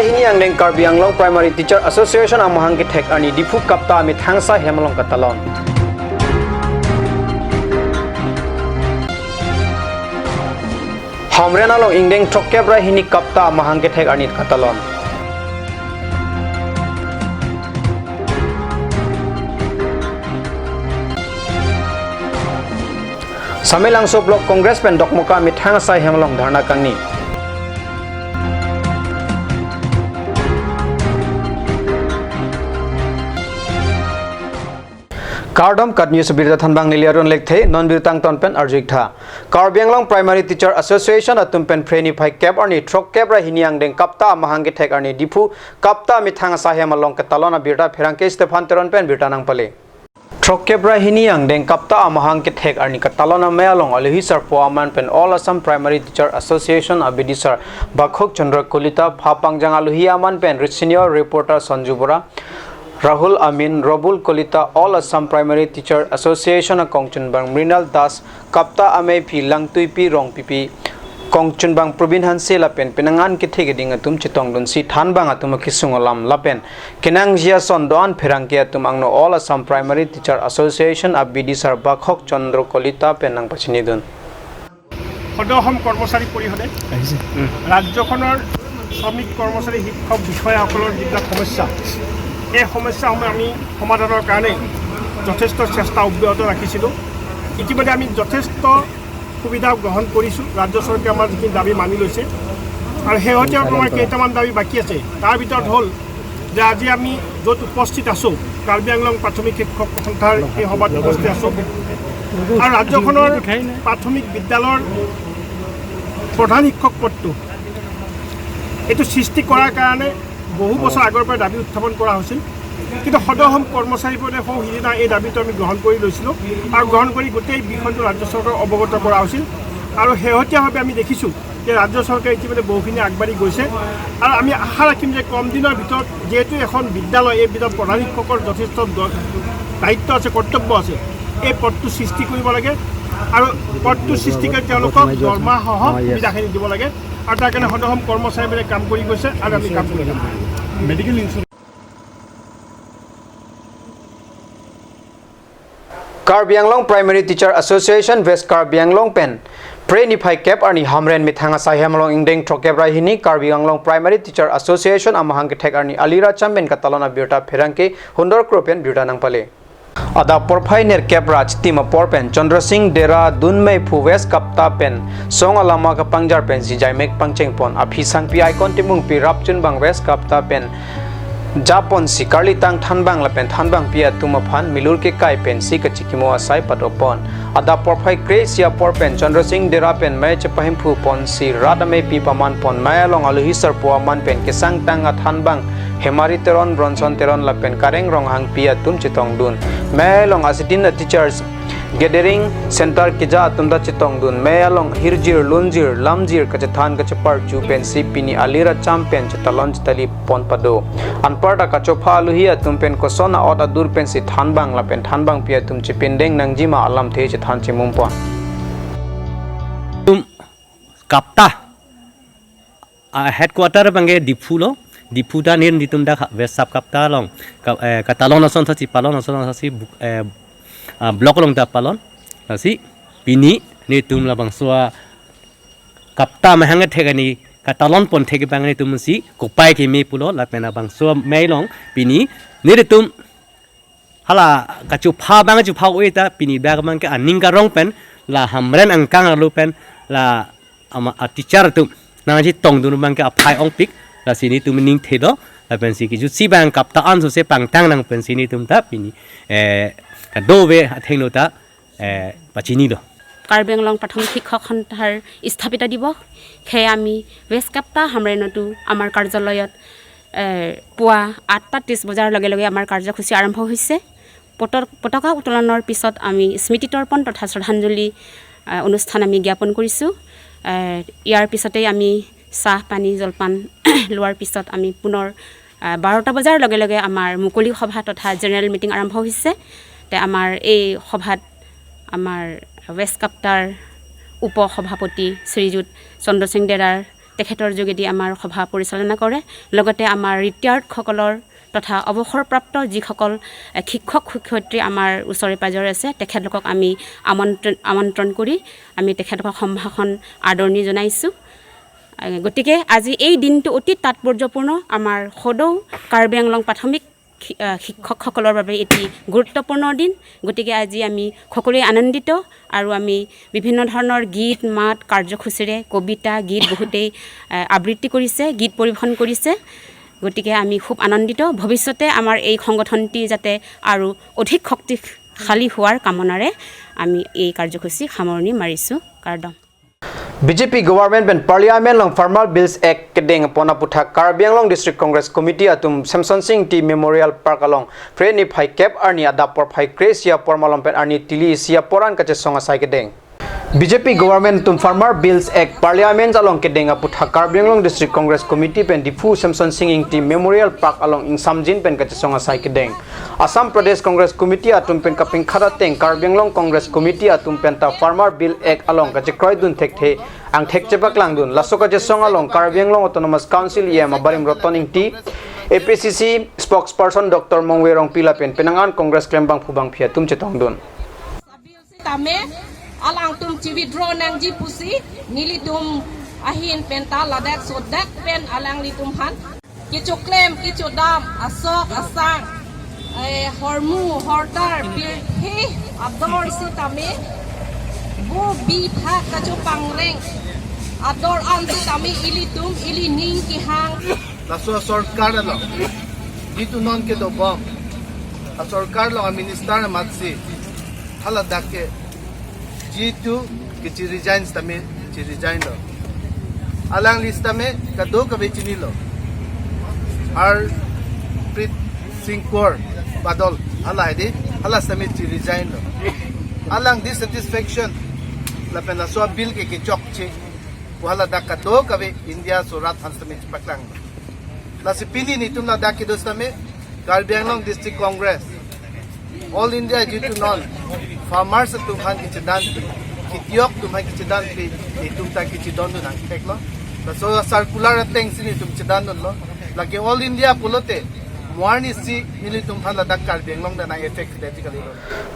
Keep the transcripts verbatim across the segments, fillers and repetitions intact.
Hini angdeng Karbi Anglong Primary Teacher Association amahang kethek arni Diphu KAPTA amethang asai hem along katalon. Hamren along ingdeng throkkep ra hini KAPTA amahang kethek arni katalon. Samelangso Block Congress pen Dokmoka amethang asai hem along dharna kangni. Kardom, KAT News abirta thanbang neli Arun Lekthe, non birta angton pen arju-ik tha. Karbi Anglong Primary Teacher Association atum pen Phre niphai kep arni throkkep ra hini angdeng KAPTA amahang kethek arni Diphu KAPTA amethang asai hem along katalon abirta pherangke Stephan Teron pen birta nangpale. Throkkep ra hini angdeng KAPTA amahang kethek arni katalon amei along alohi sarpo aman pen All Assam Primary Teacher Association abidisar Bakhok Chandra Kolita, pha pangjang alohi aman pen senior reporter Sanju Bora, Rahul Amin, Robul Kolita, All Assam Primary Teacher Association akongchunbang Mrinal Das, KAPTA ameiphi Langtuipi Rongpipi, kongchunbang Probin Hanse lapen penang an kethe keding atum chetongdunsi thanbang atum akesung alam lapen kenangji ason do-an pherangke atum angno All Assam Primary Teacher Association abidisar Bakhok Chandra Kolita pen nangpachinidun. সদৌ অসম কৰ্মচাৰী পৰিষদে আহিছে। ৰাজ্যখনৰ শ্ৰমিক কৰ্মচাৰী শিক্ষক বিষয়াসকলৰ যিবিলাক সমস্যা, এই সমস্যাসমূহ আমি সমাধানৰ কাৰণে যথেষ্ট চেষ্টা অব্যাহত ৰাখিছিলোঁ। ইতিমধ্যে আমি যথেষ্ট সুবিধা গ্ৰহণ কৰিছোঁ। ৰাজ্য চৰকাৰে আমাৰ যিখিনি দাবী মানি লৈছে আৰু শেহতীয়া আমাৰ কেইটামান দাবী বাকী আছে। তাৰ ভিতৰত হ'ল যে আজি আমি য'ত উপস্থিত আছোঁ, কাৰ্বি আংলং প্ৰাথমিক শিক্ষক সন্থাৰ এই সভাত উপস্থিত আছোঁ আৰু ৰাজ্যখনৰ প্ৰাথমিক বিদ্যালয়ৰ প্ৰধান শিক্ষক পদটো এইটো সৃষ্টি কৰাৰ কাৰণে বহু বছৰ আগৰ পৰা দাবী উত্থাপন কৰা হৈছিল, কিন্তু সদৌ অসম কৰ্মচাৰী পৰিষদে সৌ সিদিনা এই দাবীটো আমি গ্ৰহণ কৰি লৈছিলোঁ আৰু গ্ৰহণ কৰি গোটেই বিষয়টো ৰাজ্য চৰকাৰক অৱগত কৰা হৈছিল আৰু শেহতীয়াভাৱে আমি দেখিছোঁ যে ৰাজ্য চৰকাৰে ইতিমধ্যে বহুখিনি আগবাঢ়ি গৈছে আৰু আমি আশা ৰাখিম যে কম দিনৰ ভিতৰত যিহেতু এখন বিদ্যালয়, এই বিদ্যালয়ৰ প্ৰধান শিক্ষকৰ যথেষ্ট দ-, দায়িত্ব আছে, কৰ্তব্য আছে, এই পদটো সৃষ্টি কৰিব লাগে আৰু পদটো সৃষ্টি কৰি তেওঁলোকক দৰমহাসহ সুবিধাখিনি দিব লাগে আৰু তাৰ কাৰণে সদৌ অসম কৰ্মচাৰী বোৰে কাম কৰি গৈছে আৰু আমি কাম কৰি যাম। Medical insurance. Karbi Anglong Primary Teacher Association West Karbi Anglong pen Phre niphai kep arni Hamren methang asai hem along ingdeng throkkep ra hini Karbi Anglong Primary Teacher Association amahang kethek arni Alira Cham pen katalon abirta pherangke Hundor Kro pen birta nangpale. Adap porphai nerkep ra chitim apor pen Chandra Singh Dera dunmeiphu West KAPTA pen song alama kapangjar pensi jaimek pangchengpon, aphi sangpi Aikon Timungpi rapchunbang West KAPTA pen japonsi karlitang thanbang lapen thanbangpi atum aphan milur kekai pensi kachikimo asai padopon. Adap porphai kre-isi apor pen Chandra Singh Dera pen mei chepahemphu ponsi rat ameipi pamanpon, mei along alohi sarpo aman pen kesangtang athanbang Hemari Teron, Bronson Teron lapen Kareng Ronghangpi atum chetongdun. Mei along asidin a teachers gathering center keja atum ta chetongdun. Mei along hirjir, lunjir, lamjir kachethan kacheparju pensi pini Alira Cham pen chetalon chetali pon pado. Anparta kachopha alohi atum pen koson a-ot adur pensi thanbang lapen thanbangpi atum chepindeng nangjima alamthe chethan chimumpon. Tum KAPTA a headquarter abangke Diphu lo. Diphu ta nelitum dak West Sub KAPTA along ka-, eh, katalon ason thotsi palon ason thotsi bu-, eh, ah, block along ta palon. Lasi pini nelitum labangso a KAPTA amahang kethek arni katalon pon thek abang nelitum si kopai keme pulo lapen labangso mei along pini nelitum hala kachopha abang chopha oi ta pini dak abangke aning karong pen la Hamren angkang arlo pen la ama a teacher atum nangchetongdun abangke aphai ongpik, lasi nelitum ningthelo lapensi kejutsi abang KAPTA an sose pangtang nang pensi nelitum ta pini, eh, kadokave athengno ta, eh, pachinilo. Karbi Anglong প্ৰাথমিক শিক্ষক সন্থাৰ স্থাপিত দিৱস সেয়ে আমি ৱেষ্ট কাপ্তা হামৰেণতো আমাৰ কাৰ্যালয়ত, এ, পুৱা আঠটা ত্ৰিছ বজাৰ লগে লগে আমাৰ কাৰ্যসূচী আৰম্ভ হৈছে। পতক-, পতাকা উত্তোলনৰ পিছত আমি স্মৃতি তৰ্পণ তথা শ্ৰদ্ধাঞ্জলি, এ, অনুষ্ঠান আমি জ্ঞাপন কৰিছোঁ। এ, ইয়াৰ পিছতেই আমি চাহ পানী জলপান লোৱাৰ পিছত আমি পুনৰ, এ, বাৰটা বজাৰ লগে লগে আমাৰ মুকলি সভা তথা জেনেৰেল মিটিং আৰম্ভ হৈছে। তে আমাৰ এই সভাত আমাৰ ৱেষ্ট কাপ্তাৰ উপ সভাপতি শ্ৰীযুত চন্দ্ৰ সিং ডেৰাৰ তেখেতৰ যোগেদি আমাৰ সভা পৰিচালনা কৰে। লগতে আমাৰ ৰিটায়াৰ্ডসকলৰ তথা অৱসৰপ্ৰাপ্ত যিসকল, এ, শিক্ষক শিক্ষয়িত্ৰী আমাৰ ওচৰে পাজৰে আছে, তেখেতলোকক আমি আমন্ত্ৰণ, আমন্ত্ৰণ কৰি আমি তেখেতলোকক সম্ভাষণ আদৰণি জনাইছোঁ। এ, গতিকে আজি এই দিনটো অতি তাৎপৰ্যপূৰ্ণ আমাৰ সদৌ কাৰ্বি আংলং প্ৰাথমিক শি-, আ, শিক্ষকসকলৰ বাবে এটি গুৰুত্বপূৰ্ণ দিন। গতিকে আজি আমি সকলোৱে আনন্দিত আৰু আমি বিভিন্ন ধৰণৰ গীত, মাত, কাৰ্যসূচীৰে কবিতা, গীত বহুতেই, আ, আবৃত্তি কৰিছে, গীত পৰিৱেশন কৰিছে। গতিকে আমি খুব আনন্দিত। ভৱিষ্যতে আমাৰ এই সংগঠনটি যাতে আৰু অধিক শক্তিশালী হোৱাৰ কামনাৰে আমি এই কাৰ্যসূচী সামৰণি মাৰিছোঁ। কাৰ্ডম। B J P government pen Parliament along Farmer Bills Act kedeng pon aputhak Karbi Anglong District Congress Committee atum Semsonsing Ingti Memorial Park along Phre niphai kep arni adap porphai kre-isi apor malom pen arni tili isi apor an kachesong asai kedeng. B J P government atum Farmer Bills Act Parliament along kedeng aputhak Karbi Anglong District Congress Committee pen Diphu Semsonsing Ingti Memorial Park along ingsamjin pen kachesong asai kedeng. Assam Pradesh Congress Committee atum pen kapingkhat ateng Karbi Anglong Congress Committee atum penta Farmer Bill Act along kachekroidun thekthe angthek chepaklangdun. Laso kachesong along Karbi Anglong Autonomous Council E M abarim Roton Ingti, A P C C spokesperson Doctor Mongve Rongpi lapen penang an Congress klembangphu bangphi atum chetongdun. Tame alangtum chi-withdraw nangji pusi nelitum ahin penta ladak sodak pen alanglitum aphan kechoklem kechodam asok asang, eh, hormu hortar pirhi ador sitame bu bi thak kachopangreng ador an sitame ilitum ili ning kehang. Laso sorkar along, jitu non kedobom, a sorkar along a minister amatsi, haladak ke, jitu ke chi-resign sitame chi-resign lo. Alangli sitame kadokave chinilo. Harpreet Singh Kaur Badal, hala hedi, hala sitame chi-resign lo. Alang dissatisfaction, lapen laso bill ke kechokche, pu haladak kadokave India surat han sitame chepaklang. Lasi pini nelitum ladak kedo sitame Karbi Anglong District Congress, All India jitu non farmers atum aphan kechedan, kitiok atum aphan kechedan pi nelitum ta kechedondun angthek lo. Laso circular ateng si nelitum chedandunlo. Lake All India pulote mo arnisi nelitum aphan ladak Karbi Anglong ta nang effect de tikali lo.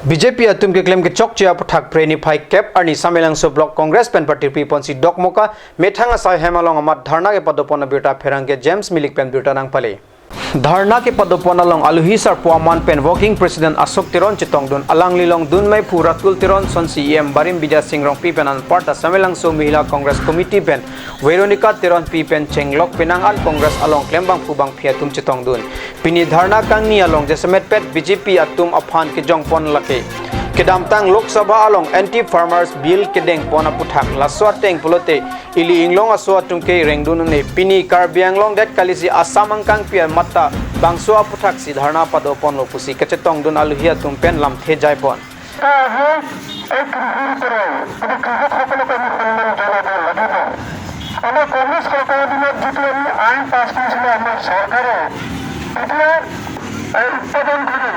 B J P atum keklem kechokche aputhak Phre niphai kep arni Samelangso Block Congress pen patirpi ponsi Dokmoka methang asai hem along amat dharna kepadopon abirta pherangke James Milik pen birta nangpale. Dharna kepadopon along aluhi sarpo aman pen Working President Ashok Teron chetongdun, alangli along dunmeiphu Ratul Teron, sonsi E M barim Bidya Sing Rongpi pen anparta Samelangso Mahila Congress Committee pen Veronica Teronpi pen chenglok penang an Congress along klembangphu bangphi atum chetongdun. Pini dharna kangni along jasemetpet B J P atum aphan kejongpon lake. Kedamtang Lok Sabha along Anti Farmers Bill kedengpon aputhak laso ateng pulote ili inglong aso atum ke rengdun un-e, pini Karbi Anglong det kalisi Assam angkangpi amat ta bangso aputhak si dharna padoponlo pusi kachetongdun aluhi atum pen lamthe jaipon. এটা আহে এই কৃষিৰ পৰাই, কিন্তু কৃষকসকলক আমি সন্মান জনাব লাগিব। আমাৰ কংগ্ৰেছ চৰকাৰৰ দিনত যিটো আমি আইন পাছ কৰিছিলে আমাৰ চৰকাৰে, তেতিয়া এই উৎপাদন কৰি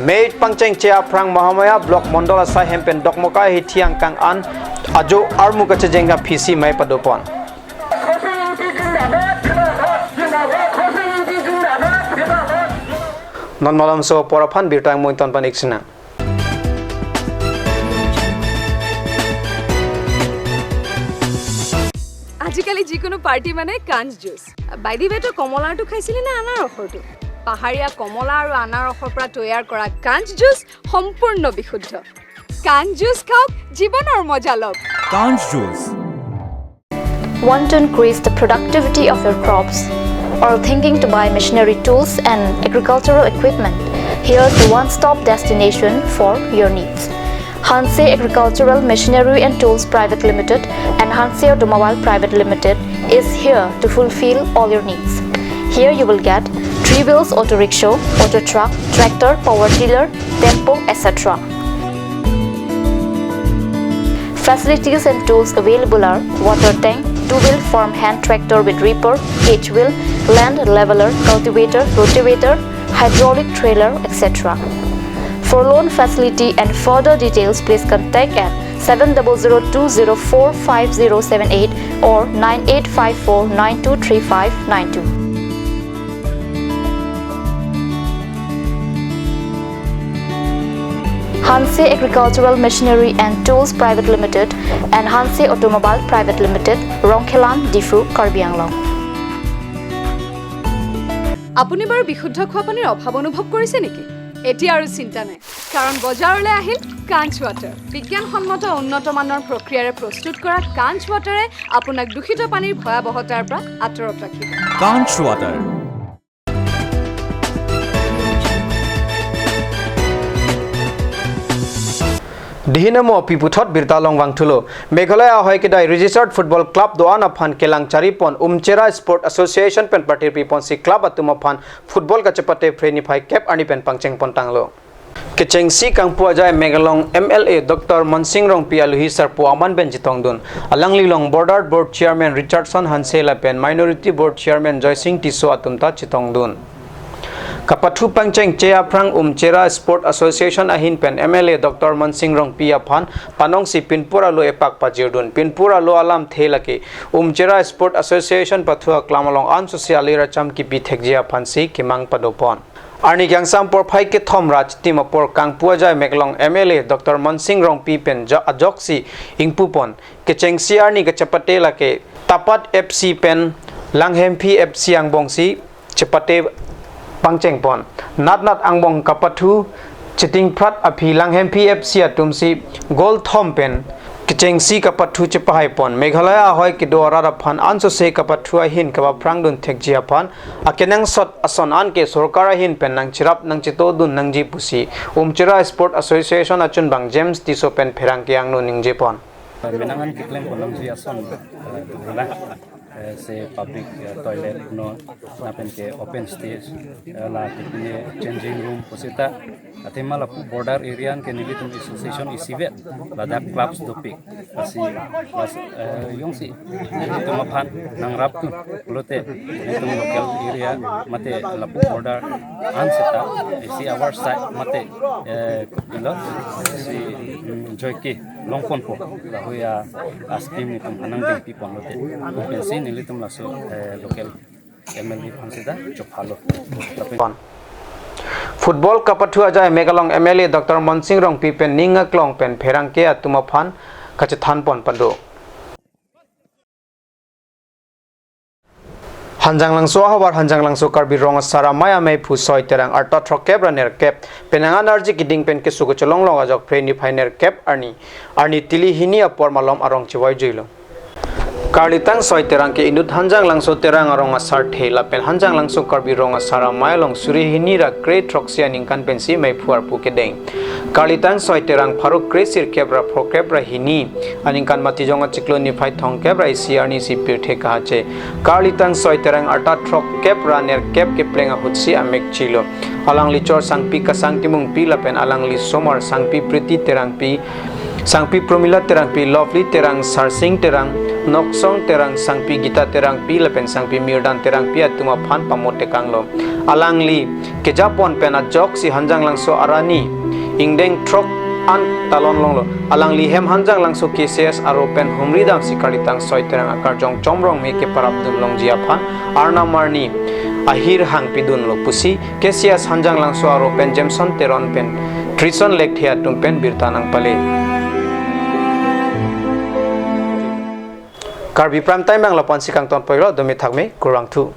Mei pangchengche aphrang Mahamaya Block Mondol asai hem pen Dokmoka hithi angkang an ajo armu kachejeng aphi si mei padopon. Non malomso apor aphan birta mointon panik sinang. আজিকালি যিকোনো পাৰ্টি মানে কাঞ্চ জুচ। বাই দি ৱে, তই কমলাৰটো খাইছিলি নে আনাৰসৰটো? পাহাৰীয়া কমলা আৰু আনাৰসৰ পৰা তৈয়াৰ কৰা কাঞ্চ জুচ সম্পূৰ্ণ বিশুদ্ধ। কাঞ্চ জুচ খাওক, জীৱনৰ মজা লওক। Kanj Juice. Want to increase the productivity of your crops? Or thinking to buy machinery tools and agricultural equipment? Here's the one-stop destination for your needs. Hanse Agricultural Machinery and Tools Private Limited and Hanse Automobile Private Limited is here to fulfill all your needs. Here you will get three wheels auto rickshaw, auto truck, tractor, power tiller, tempo, et cetera. Facilities and tools available are water tank, two-wheel farm hand tractor with reaper, cage wheel, land leveler, cultivator, rotavator, hydraulic trailer, et cetera. For loan facility and further details, please contact at seven double zero two zero four five zero seven eight or nine eight five four nine two three five nine two. Hanse Agricultural Machinery and Tools Private Limited and Hanse Automobile Private Limited, Rongkhelan, Diphu, Karbi Anglong. আপুনি বাৰু বিশুদ্ধ খোৱা পানীৰ অভাৱ অনুভৱ কৰিছে নেকি? এতিয়া আৰু চিন্তা নাই, কাৰণ বজাৰলৈ আহিল কাঞ্চ ৱাটাৰ। বিজ্ঞানসন্মত উন্নত মানৰ প্ৰক্ৰিয়াৰে প্ৰস্তুত কৰা কাঞ্চ ৱাটাৰে আপোনাক দূষিত পানীৰ ভয়াৱহতাৰ পৰা আঁতৰত ৰাখিব। Kanch Water. Dihinamo piputhot birta along vangthulo. Meghalaya ahoi kedai registered football club do-an aphan kelang charipon Umchera Sport Association pen patirpiponsi club atum aphan football kachepate Phre niphai kep arni pen pangchengpon tanglo. Kechengsi kangpu ajai Megalong M L A Doctor Monsing Rongpi aluhi sarpo aman pen chetongdun. Alangli along Border Board Chairman Richardson Hanse lapen Minority Board Chairman Joysing Tisso atum ta chetongdun. Kapathu pangchengche aphrang Umchera Sport Association ahin pen M L A Doctor Monsing Rongpi aphan panongsi pinpur alo epak pajirdun. Pinpur alo alamthe lake Umchera Sport Association pathu aklam along ansosi alir acham kipi thekji aphansi kemang padopon. Arni kangsam porphai kethom ra chitim apor kangpu ajai Megalong M L A Doctor Monsing Rongpi pen jo-, ajoksi ingpupon. Kechengsi arni kachepate lake Tapat F C pen Langhemphi F C angbongsi chepate pangchengpon. Natnat angbong kapathu chitingphrat aphi Langhemphi F C atumsi goal thom pen kechengsi kapathu chepahaipon. Meghalaya ahoi kedo arat aphan ansose kapathu ahin kapaphrangdun thekji aphan akenangsot ason anke sorkar ahin pen nangcherap nangchetodun nangji pusi Umchera Sport Association achunbang James Tisso pen pherangke angno ningjepon. Menang an keklem ponlongji ason, eh, dukhulang, eh, se public, eh, toilet no, lapen ke open stage, eh, la kepine changing room pusita, athema lapu border area an ke nelitum association isivet, ladak clubs dopik, lasi, lasi, eh, jongsi nelitum aphan nangrapdun pulote, nelitum local area mate lapu border an seta, isi our side mate, eh, kopilo, si, mm, joike longponpo, lahui a, a scheme nelitum aphan nangdengpipon lote. Pensi nelitum laso, eh, local M L A aphan seta chophalo. Pon. Football kapathu ajai Megalong M L A Doctor Monsing Rongpi pen ning aklong pen pherangke atum aphan kachethanpon pado. Hanjanglangso ahavar Hanjanglangso Karbi Rong Asar Amei ameiphu Soi Terang arta throkkep ra nerkep penang an arji keding pen keso kachelonglong ajok Phre niphai nerkep arni, arni tili hini apor malom arong chevoi juilo. Karlitang Soi Terang ke inut Hanjanglangso Terang arong asarthe lapen Hanjanglangso Karbi Rong Asar Amei along suri hini ra kre throksi aningkan pensi meiphu arpu kedeng. Karlitang Soi Terang pharo kre sirkep ra phrokrep ra hini aningkan Matijong achiklo niphai thomkep ra isi arnisi pirthe kahache. Karlitang Soi Terang arta throkkep ra nerkep kepleng ahutsi amek chilo. Alangli chor Sangpi Kasang Timungpi lapen alangli somar Sangpi Priti Terangpi, Sangpi Promila Terangpi, Lovely Terang, Sarsing Terang, Noksong Terang, Sangpi Gita Terangpi lapen Sangpi Mirdan Terangpi atum aphan pamot tekanglo. Alangli kejapon pen ajoksi Hanjanglangso arni ingdeng throk an talon longlo. Alangli hem Hanjanglangso K C S aro pen humri damsi Karlitang Soi Terang akarjong chomrong me keparapdun longji aphan arnam arni ahir hangpidunlo pusi K C S Hanjanglangso aro pen Jameson Teron pen Trison Lekthe atum pen birta nangpale. Karbi Prime Time ang lapu-ansi kangtonpoi lo, dome thakme, kurvangthu.